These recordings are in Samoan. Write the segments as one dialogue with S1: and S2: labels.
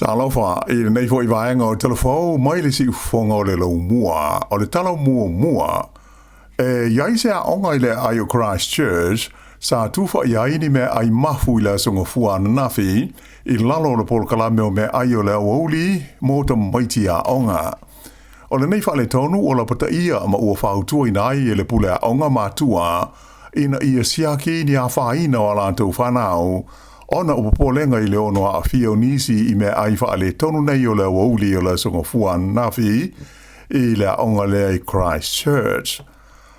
S1: Talofa i lenei foi vaega o Talafou mai le siufofoga o le laumua. O le tala muamua, e i ai se aoga i le aai o Christchurch sa tufa'i ai ni meaai mafu i le Aso Gafua ananafi i lalo o le polokalame o meaai o le aoauli mo tamaiti aoga. O lenei faaletonu ua lapataia ma ua fautuaina ai e le pule aoga matua ina ia siaki ni afaina o a latou fanau ona o popolega i le ono aafia o nisi i meaai faaletonu nei o le aoauli o le Aso Gafua ananafi i le aoga lea i Christchurch.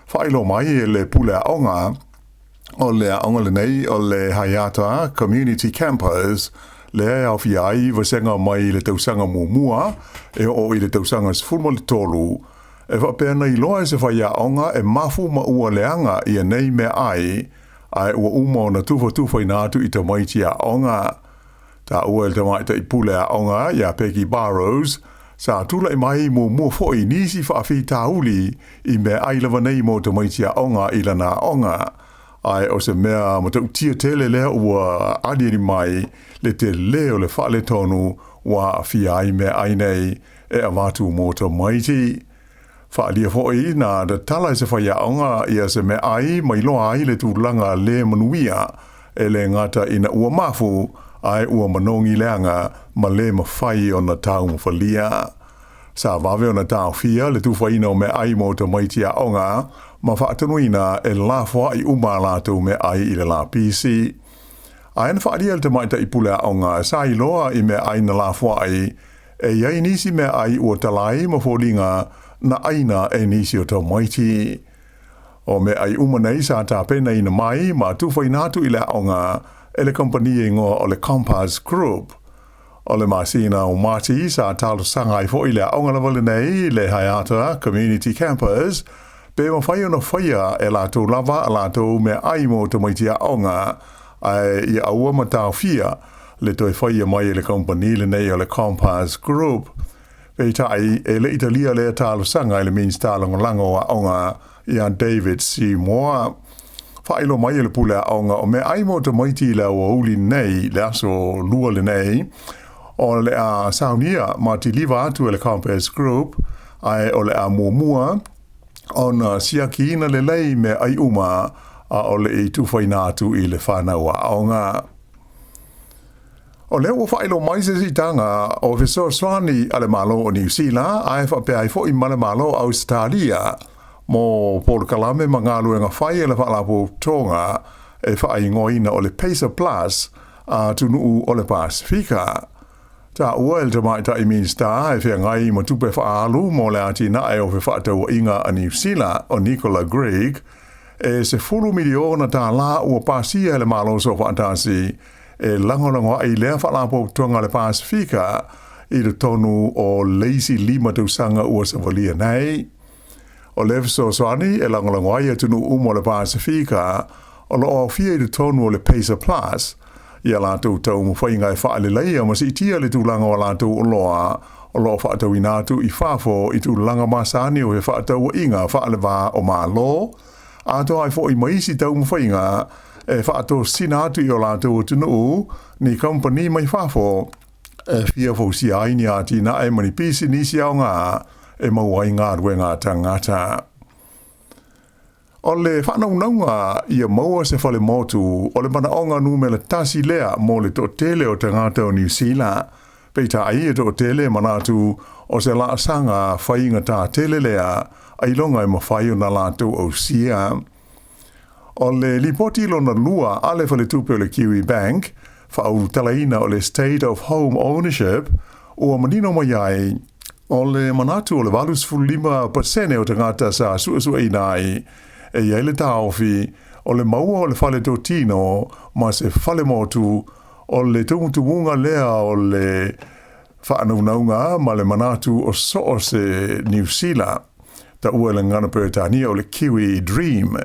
S1: Faailoa mai e le pule aoga o le aoga lenei o le Haeata Community Campus lea e aofia ai vasega mai le tausaga muamua e oo i le tausaga 13, e faapea na iloa e se faiaoga e mafu ma ua leaga ia nei meaai ae ua uma ona tufatufaina atu i tamaiti aoga. Taua e le tamaitai pule aoga iā Peggy Burrows, sa tulai mai muamua foi nisi faafitauli i meaai lava nei mo tamaiti aoga i lana aoga, ae o se mea matautia tele lea ua aliali mai le telē o le faaletonu ua aafia ai meaai nei e avatu mo tamaiti. Faaalia foi na tatala e se faiaoga ia se meaai ma iloa ai le tulaga le manuia, e le gata ina ua mafu, ae ua manogi leaga ma le mafai ona taumafalia. Sa vave ona taofia le tufaina o meaai mo tamaiti aoga ma faatonuina e lafoai uma a latou meaai i le lapisi. Ae na faaalia e le tamaitai pule aoga sa iloa i meaai na lafoai e i ai nisi meaai ua talai ma foliga na ʻaina e nisi o tamaiti. O meaai uma nei sa tapenaina mai ma tufaina atu i le aoga e le kamupani e igoa o le Compass Group. O le masina o Mati sa talosaga ai foi le aoga lava lenei i le Haeata Community Campus pe mafai ona faia e latou lava a latou meaai mo tamaiti aoga ae ia aua ma taofia le toe faia mai e le kamupani lenei o le Compass Group. Peitai, e le i talia lea talosaga e le Minisita Lagolago o Aoga ia David Seymour. Faailoa mai e le pule aoga o meaai mo tamaiti i le aoauli nei, le aso lua lenei, o le a saunia ma tiliva atu e le Compass Group, ae o le a muamua ona siakiina lelei meaai uma a o le i tufaina atu i le fanau aoga. O lea ua faailoa mai se siitaga o fesoasoani a le Malo o Niu Sila ae faapea ai foi ma le Malo o Ausetalia mo polokalame ma galuega fai a le Faalapotopotoga e faaigoaina o le PACER Plus a atunuu o le Pasefika. Taua e le Tamaitai Minisita e feagai ma tupe faaalu mo le atinae o fefaatauaiga a Niu Sila o Nicola Greig e $10 miliona tālā ua pasia e le Malo Soofaatasi e lagolago ai lea Faalapotopotoga a le Pasefika i totonu o le isi 5 tausaga ua savalia nei. O le fesoasoani e lagolago ai atunuu uma o le Pasefika o lo o aofia i totonu o le PACER Plus i a latou taumafaiga e faaleleia ma siitia le tulaga o a latou oloa o lo o faatauina atu i fafo i tulaga masani o fefaatauaiga faaleva o Malo, atoa ai foi ma isi taumafaiga e faatosina atu i o latou atunuu ni kamupani mai fafo e fia fausia ai ni atinae ma ni pisinisi aoga e maua ai galuega a tagata. O le faanaunauga ia maua se fale motu o le manaoga numera tasi lea mo le toatele o tagata o Niu Sila. Peitai e toatele e manatu o se laasaga faigata tele lea ailoga e mafai ona latou ausia. O le lipoti lona lua a le faletupe o le Kiwi Bank, faaulutalaina o le State of Home Ownership, ua manino mai ai, o le manatu o le 85% o tagata sa suesueina ai, e i ai le taofi o le maua o le fale totino ma se fale motu o le tumutumuga lea o le faanaunauga ma le manatu o so o se Niu Sila. Taua e le gagana Peretania o le Kiwi Dream,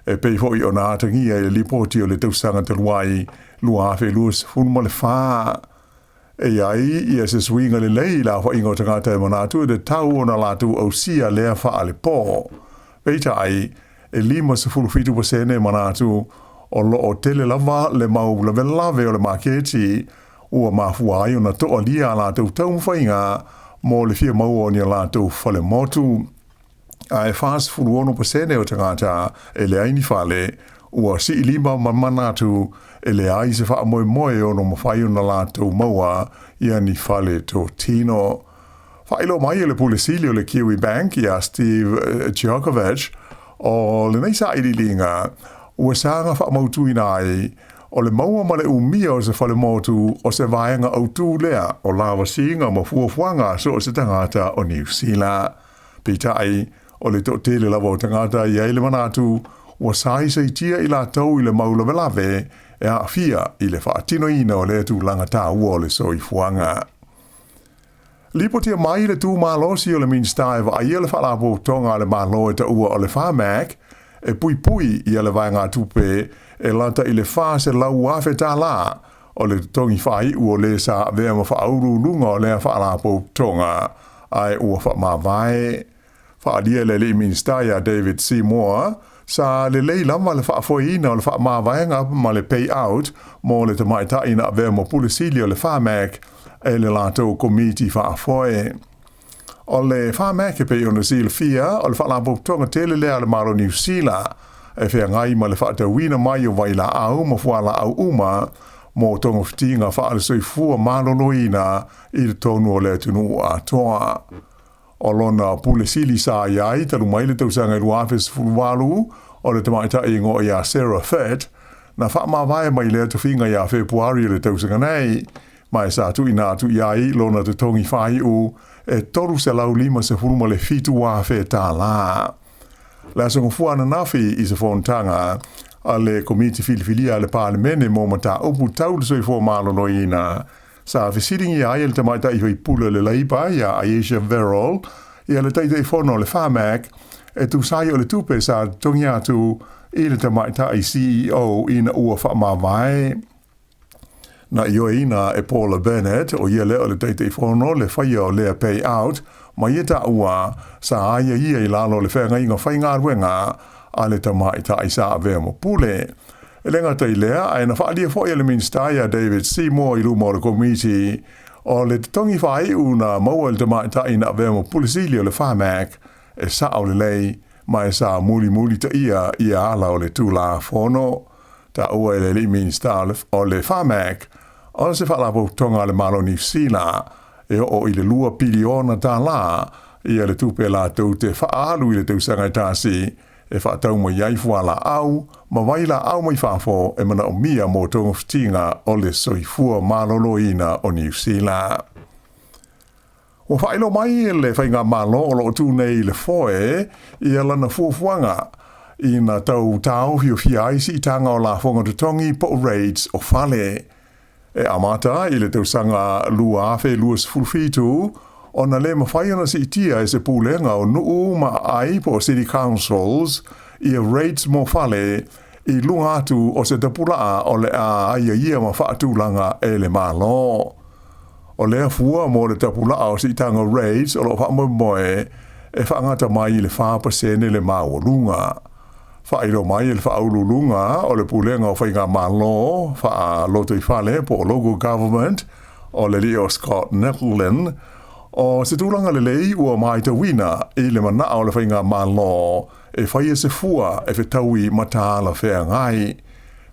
S1: e pei foi ona atagia i le lipoti o le tausaga talu ai 2024. E i ai ia se suiga lelei i le aofaiga o tagata e manatu e tatau ona latou ausia lea faalepō. Peitai, e 57% e manatu o lo o tele lava le mau lavelave o le maketi. ua mafua ai ona toalia a latou taumafaiga mo le fia maua o ni a latou fale motu. Ae 46% o tagata e leai ni fale, ua siilima ma manatu e leai se faamoemoe e ono mafai ona latou maua ia ni fale totino. Faailoa mai e le Pule Sili o le Kiwi Bank ia Steve Djokovic, o lenei sailiiliga ua saga faamautuina ai o le maua ma le umia o se fale motu o se vaega autū lea o lavasiga ma fuafuaga a so o se tagata o Niu Sila. Peitai, o le toatele lava o tagata e i ai le manatu ua saisaitia i latou i le mau lavelave e aafia i le faatinoina o lea tulaga taua o le soifuaga. Lipotia mai le tu malosi o le Minisita e vaaia le Faalapotopotoga a le Malo e taua o le Pharmac e puipui ia le vaegatupe e lata i le $400,000 o le totogi faaiu o le sa avea ma faauluuluga o lea Faalapotopotoga ae ua faamavae. Faaalia e le alii Minisita ia David Seymour, sa lelei lava le faafoeina o le faamavaega ma le payout mo le tamaitai na avea ma Pule Sili o le Pharmac e le latou komiti faafoe. O le Pharmac e pei ona silafia, o le faalapotopotoga tele lea a le Malo o Niu Sila e feagai ma le faatauina mai o vailaau ma fualaau uma mo togafitiga faale-soifua maloloina i totonu o le atunuu atoa. O lona pule sili sa i ai talu mai le tausaga 2018 o le tamaitai igoa ia Sarah Fitt, na faamavae mai lea tofiga ia Fepuari o le tausaga nei, ma e sa tuuina atu i ai lona totogi faaiu e $357,000. Le aso Gafua ananafi i se fonotaga a le Komiti Filifilia a le Palemene mo Mataupu Tau le Soifua Maloloina, sa fesiligia ai e le tamaitai faipule o le Leipa ia Ayesha Verrall ia le Taitaifono o le Pharmac e tusa ai o le tupe sa totogi atu i le tamaitai CEO ina ua faamavae. Na ioeina e Paula Bennett, o ia lea o le Taitaifono le faia o lea payout, ma ia taua sa aiaia i lalo o le feagaiga faigaluega a le tamaitai sa avea ma pule. E le gata i lea, ae na faaalia foi e le Minisita ia David Seymour i luma o le Komiti o le totogi faaiu na maua e le tamaitai na avea ma pule sili o le Pharmac e sao lelei ma e sa mulimulitaia ia ala o le Tulafono. Taua e le alii Minisita o le Pharmac o se faalapotopotoga a le Malo o Niu Sila e oo i le $2 piliona ia le tupe latou te faaalu i le tausaga e tasi e faatau mai ai fualaau ma vailaau mai fafo e manaomia mo togafitiga o le soifua maloloina o Niu Sila. Ua faailoa mai le faigamalo o loo tu nei i le foe ia lana fuafuaga ina tau taofiofia ai siitaga o lafoga totogi po o rates o fale. E amata i le tausaga 2027 ona le mafai ona siitia e se pulega o nuu ma aai po o city councils ia rates mo fale i luga atu o se tapulaa o le a aiaia ma faatulaga e le Malo. O lea fua mo le tapulaa o siitaga rates o loo faamoemoe e faagata mai i le 4% le maualuga. Faailoa mai e le faauluuluga o le Pulega o Faigamalo Faalotoifale po o Local Government o le alii o Scott Nettleton, o se tulaga lelei ua matauina i le manao o le faigamalo e faia se fua e fetaui ma talafeagai.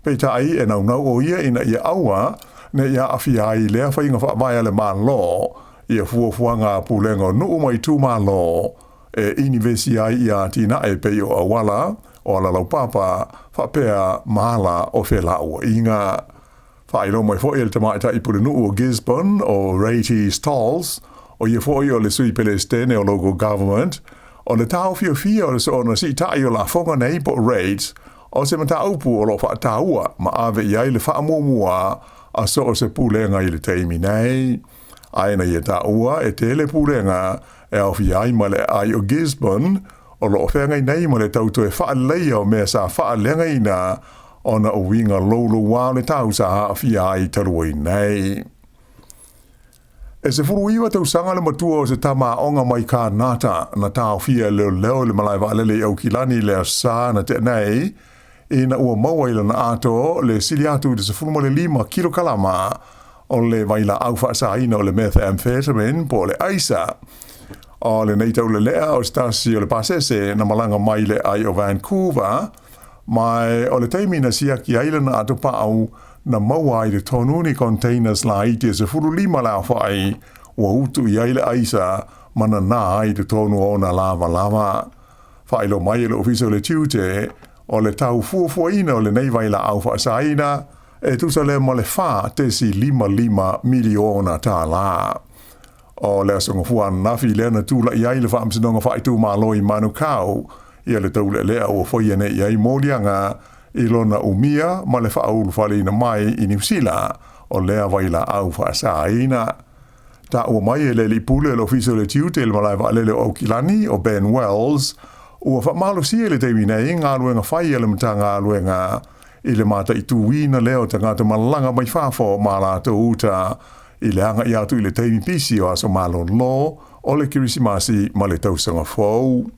S1: Peitai e naunau o ia ina ia aua ne i aafia ai lea faiga faavae a le Malo ia fuafuaga a pulega o nuu ma itumalo e inivesi ai ia atinae pei o auala, o alalaupapa, faapea ma ala o felauaiga. Faailoa mai foi e le tamaitai pulenuu o Gisborne o Reti Stolz, o ia foi o le sui Pelestene o Local Government, o le taofiofia o le soona siitai o lafoga nei po o rates o se mataupu o loo faataua ma ave i ai le faamuamua a so o se pulega i le taimi nei. Ae na ia taua e tele pulega e aofia ai ma le aai o Gisborne o loo feagai nei ma le tau toe faaleleia o mea sa faaleagaina ona o uiga louloua o le tau sa aafia ai talu ai nei. E 19 tausaga le matua o se tama aoga mai Kānata na taofia e leoleo i le malae vaalele i Aukilani i le Aso Sa na tea nei, ina ua maua i lana ato le sili atu i le 15 kilokalama o le vailaau faasaina o le methamphetamine po o le aisa. O lenei taulelea o se tasi o le pasese na malaga mai le aai o Vancouver, ma o le taimi na siaki ai lana atopau na maua ai i totonu ni containers laiti e 15 le aofai ua utu i ai le aisa ma nanā ai i totonu o ona lavalava. Faailoa mai e le Ofisa o le Tiute, o le tau fuafuaina o lenei vailaau faasaina e tusa lea ma le $4.55 miliona tala. O le Aso Gafua ananafi lea na tulai ai le Faamasinoga Faaitumalo i Manukau ia le taulealea ua faia nei i ai moliaga i lona umia ma le faaulufaleina mai i Niu Sila o lea vailaau faasaina. Taua mai e le alii pule o le Ofisa o le Tiute i le malae vaalele o Aukilani, o Ben Wells, ua faamalosia i le taimi nei galuega fai a le Matagaluega i le mataituina lea o tagata malaga mai fafo ma latou uta i le agai atu i le taimi pisi o aso malolo o le Kerisimasi ma le Tausaga Fou.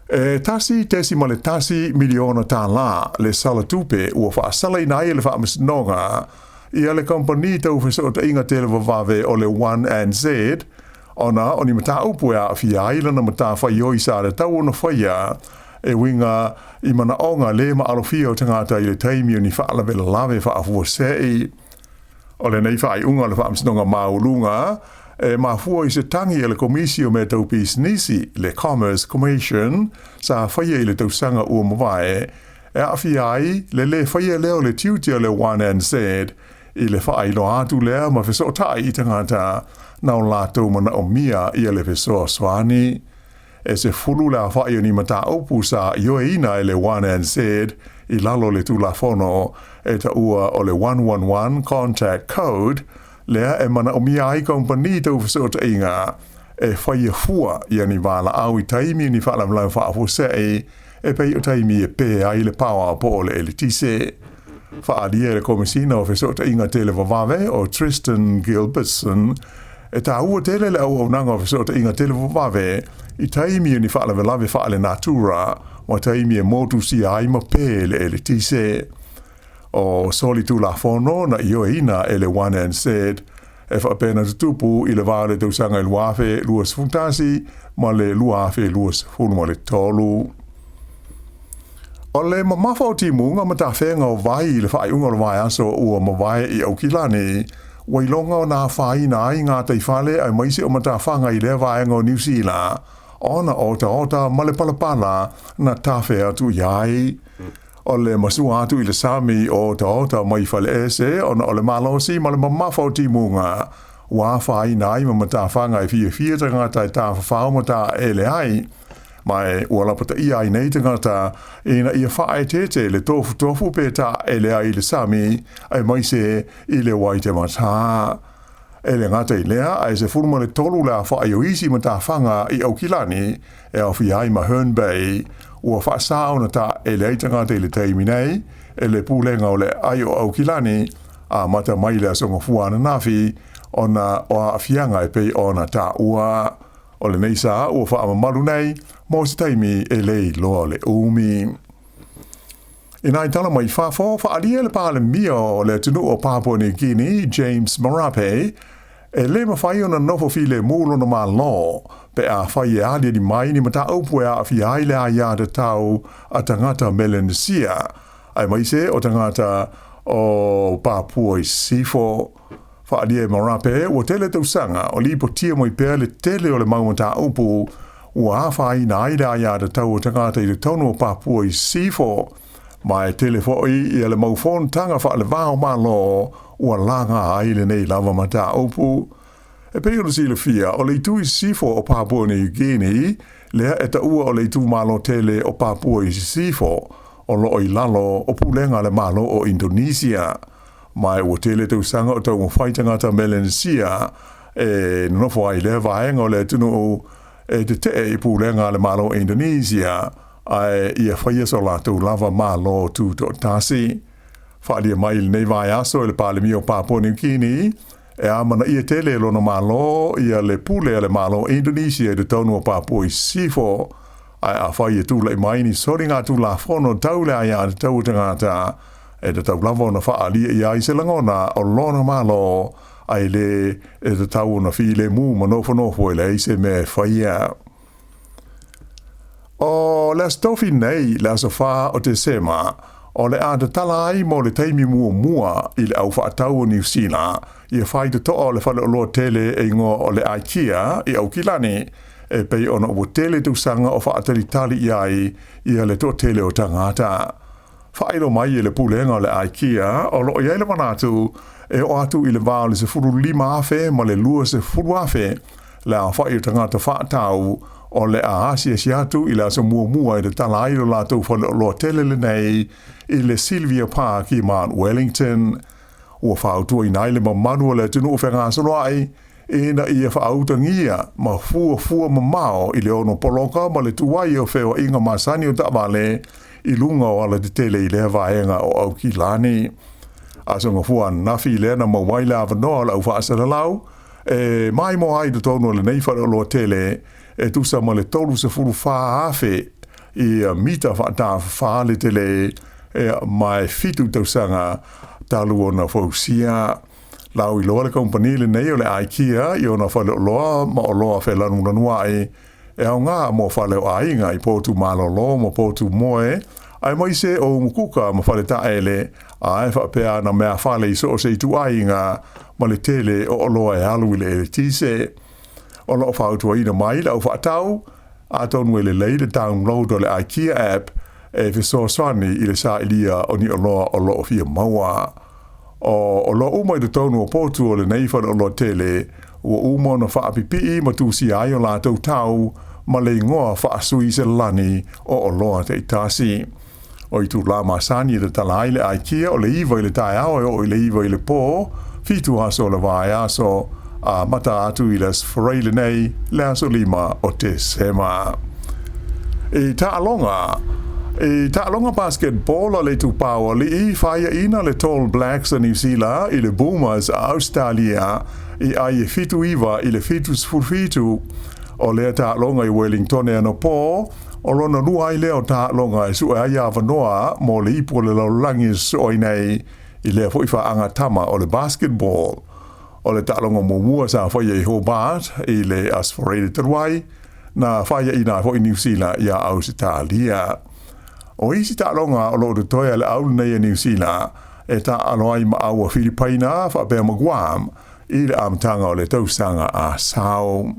S1: E $1.1 miliona tala le sala tupe ua faasalaina ai e le Faamasinoga ia le kamupani tau fesootaiga televavave o le One NZ ona o ni mataupu e aafia ai lana matafaioi sa tatau ona faia e uiga i manaoga le maalofia o tagata i le taimi o ni faalavelave faafuasei. O lenei faaiuga o le Faamasinoga Maualuga e mafua i se tagi a le Komisi o Mea Tau Pisinisi, le Commerce Commission, sa faia i le tausaga ua mavae, e aafia ai le lē faia lea o le tiute o le One NZ i le faailoa atu lea ma fesootai i tagata na o latou manaomia ia le fesoasoani. E 10 le aofai o ni mataupu sa ioeina e le One NZ i lalo o le Tulafono e taua o le 111 Contact Code, lea e manaomia ai kamupani tau fesootaiga e faia fua ia ni valaau i taimi o ni faalavelave faafuasei e pei o taimi e pē ai le paoa po o le eletise. Faaalia e le Komesina o Fesootaiga Televavave o Tristan Gilbertson, e taua tele le auaunaga o fesootaiga televavave i taimi o ni faalavelave faalenatura ma taimi e motusia ai ma pē le eletise. O solitulafono na ioeina e le One NZ e faapea na tutupu i le va o le tausaga e 2021 ma le 2023. O le mamafa o timuga ma tafega o vai i le faaiuga o le vaiaso ua mavae i Aukilani, ua iloga ona afaina ai gataifale aemaise o matafaga i lea vaega o Niu Sila, ona o otaota ma le palapala na tafe atu i ai. O le masua atu i le sami o otaota mai faleese ona o le malosi ma le mamafa o timuga, ua afaina ai ma matafaga e fiafia tagata e tafafao ma taele ai, ma e ua lapataia ai nei tagata ina ia faaeteete le tofutofu pe taele ai i le sami aemaise i le Waitematā. E le gata i lea, ae 13 le aofai o isi matafaga i Aukilani e aofia ai ma Herne Bay, ua faasā ona taele ai tagata i le taimi nei e le Pulega o le Aai o Aukilani, amata mai le Aso Gafua ananafi ona o aafiaga e pei ona taua. O lenei sa ua faamamalu nei mo se taimi e le iloa le umi. I nai tala mai fafo, faaalia le Palemia o le atunuu o Papua New Guinea, James Marape, e le mafai ona nofo filemu lona Malo pe afai e aliali mai ni mataupu e aafia ai le aiatatau a tagata Melanesia, aemaise o tagata o Papua i Sisifo. Faaalia e Marape, ua tele tausaga o lipotia mai pea le tele o le mau mataupu ua afaina ai le aiatatau o tagata i totonu o Papua i Sisifo, ma e tele foi ia le mau fonotaga faaleva o Malo ua laga ai lenei lava mataupu. E pei ona silafia, o le itu i sisifo o Papua New Guinea, lea e taua o le itumalo tele o Papua i Sisifo, o loo i lalo o pulega a le Malo o Indonesia. Ma ua tele tausaga o taumafai tagata Melanesia e nonofo ai i lea vaega o le atunuu e tetee i pulega a le Malo o Indonesia, ae ia faia so latou lava malo tutoatasi. Faaalia mai i lenei vaiaso e le Palemia o Papua New Guinea, e amanaia tele e lona Malo ia le pule a le Malo o Indonesia i totonu o Papua i Sisifo, ae afai e tulai mai ni soligatulafono tau le aiatatau o tagata, E tatau lava ona faaalia i ai se lagona o lona Malo, ae le e tatau ona filemu ma nofonofo e leai se mea e faia. O le Aso Tofi nei, le aso 4 o Tesema, o le a tatala ai mo le taimi muamua i le au faatau o Niu Sila ia faitotoa o le faleoloa tele e igoa o le IKEA i Aukilani, e pei ona ua tele tausaga o faatalitali i ai ia le toatele o tagata. Faailoa mai e le pulega o le IKEA o lo o i ai le manatu e oo atu i le va o le 15,000 ma le 20,000 le aofai o tagata faatau o le a asiasi atu i le aso muamua e tatala ai lo latou faleoloa tele lenei i le Sylvia Park i Mount Wellington. Ua fautuaina ai le mamalu o le atunuu fegasoloai ina ia faautagia ma fuafua mamao i le ono poloka ma le tuai o feoaiga masani o taavale i luga o alatetele i lea vaega o Aukilani. Aso Gafua ananafi lea na maua ai le avanoa o le au faasalalau e maimoa ai i totonu o lenei faleoloa tele e tusa ma le 34,000 i mita faatafafa le tele e ma e 7 tausaga talu ona fausia. Lau iloa le kamupani lenei o le IKEA i ona faleoloa ma oloa felanulanuai e aoga mo fale o aiga i potu malolo ma potu moe, aemaise o umukuka ma faletaele, ae faapea ana meafale i so o se ituaiga ma le tele o oloa e alu i le eletise. O lo o fautuaina mai le au faatau, atonu e lelei le download o le IKEA app e fesoasoani i le sailia o ni oloa o lo o fia maua. O oloa uma i totonu o potu o lenei faleoloa tele, ua uma ona faapipii ma tusia ai o latou tau ma le igoa faasuiselani o oloa taitasi. O itulā masani e tatala ai le IKEA o le 9 i le taeao e oo i le 9 i le pō, 7 aso o le vaiaso, amata atu i le Aso Faraile lenei, le aso 5 o Tesema. I taaloga, I taaloga basketball a le Itupa o Alii, faiaina le Tall Blacks a Niu Sila i le Boomers a Ausetalia i ai e 79 i le 77. O lea taaloga i Wellingtone anapō, o lona lua ai lea o taaloga e sue ai avanoa mo le ipu o le lalolagi e sosoo ai nei i lea foi faagatama o le basketball. O le taaloga muamua sa faia i Hobart i le Aso Faraile talu ai, na faiaina ai foi Niu Sila iā Ausetalia. O isi taaloga o lo o totoe a le au lenei a Niu Sila e taaalo ai ma au a Filipaina faapea ma Guam i le amataga o le tausaga a sao.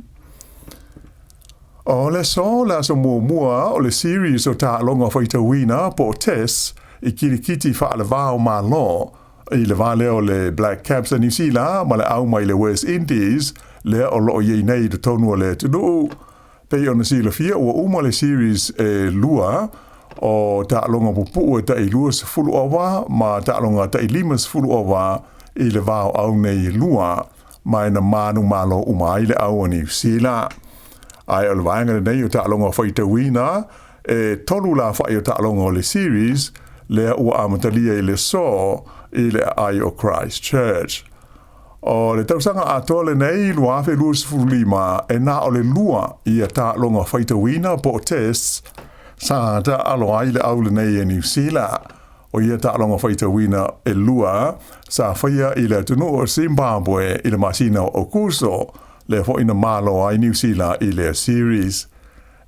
S1: O le aso, le aso muamua o le series o taaloga faitauina po o tests i kirikiti faaleva o Malo i le va lea o le Black Caps a Niu Sila ma le au mai le West Indies lea o lo o i ai nei i totonu o le atunuu. Pei ona silafia ua uma le series e lua o taaloga pupuu e tai 20 ova ma taaloga tai 50 ova i le va o au nei e lua, ma e na manumalo uma ai le au a Niu Sila. Ae o le vaega lenei o taaloga faitauina e tolu lafa'i o taaloga o le series lea ua amatalia i le aso i le aai o Christchurch. O le tausaga atoa lenei 2025 e na o le lua ia taaloga faitauina po o tests sa taaalo ai le au lenei e Niu Sila. O ia taaloga faitauina e lua sa faia i le atunuu o Zimbabwe i le masina o Aokuso, lea foi na malo ai Niu Sila i lea series.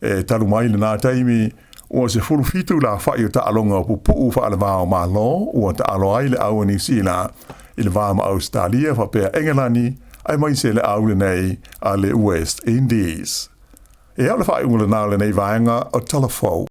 S1: E talu mai lenā taimi, ua 17 lafa'i o taaloga pupuu faaleva o Malo ua taalo ai le au a Niu Sila i le va ma Ausetalia faapea Engelani aemaise le au lenei a le West Indies. Ia, o le faaiuga lenā o lenei vaega o Tala Fou.